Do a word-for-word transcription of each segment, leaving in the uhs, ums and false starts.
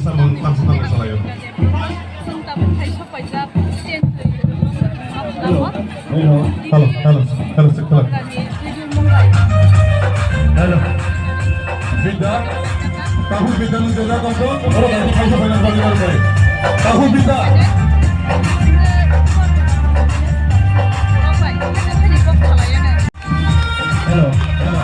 Hello, hello, hello, hello. Hello. Bida, tahu bida ni jaga kau tu? Orang yang kau tu banyak banyak orang. Tahu bida. Hello, hello.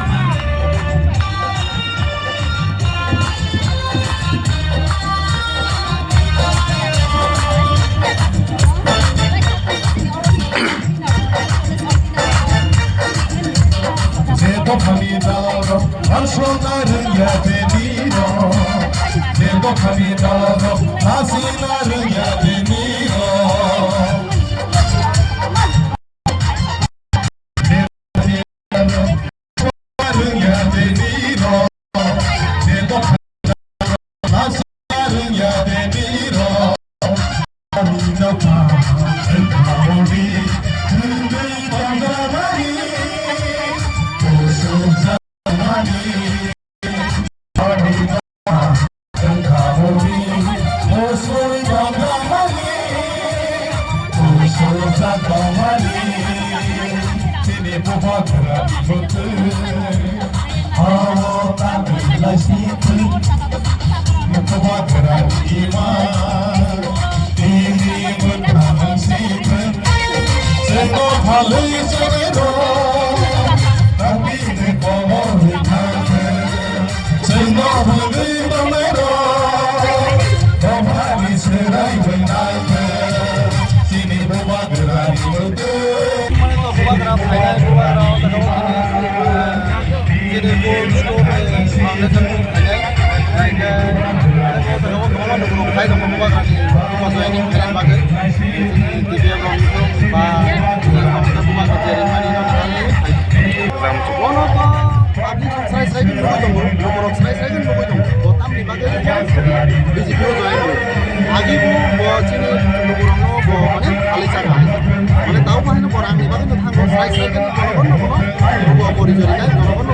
Jebo khani dalo, ansong na rwngya tei nino. Jebo khani dalo, asina rwngya tei nino. Bono to public rok srai srai khe nugwi tongo, lukurok srai srai khe nugwi tongo. Bo tamni bagwi B J P o join rwo. Agi bo, bo chini lukurokno bo mane phalwi chakha. Mane tao bo haino bo rangni bagwi no thango, srai srai khe jonogonno bono bo porichoi rinai, jonogonno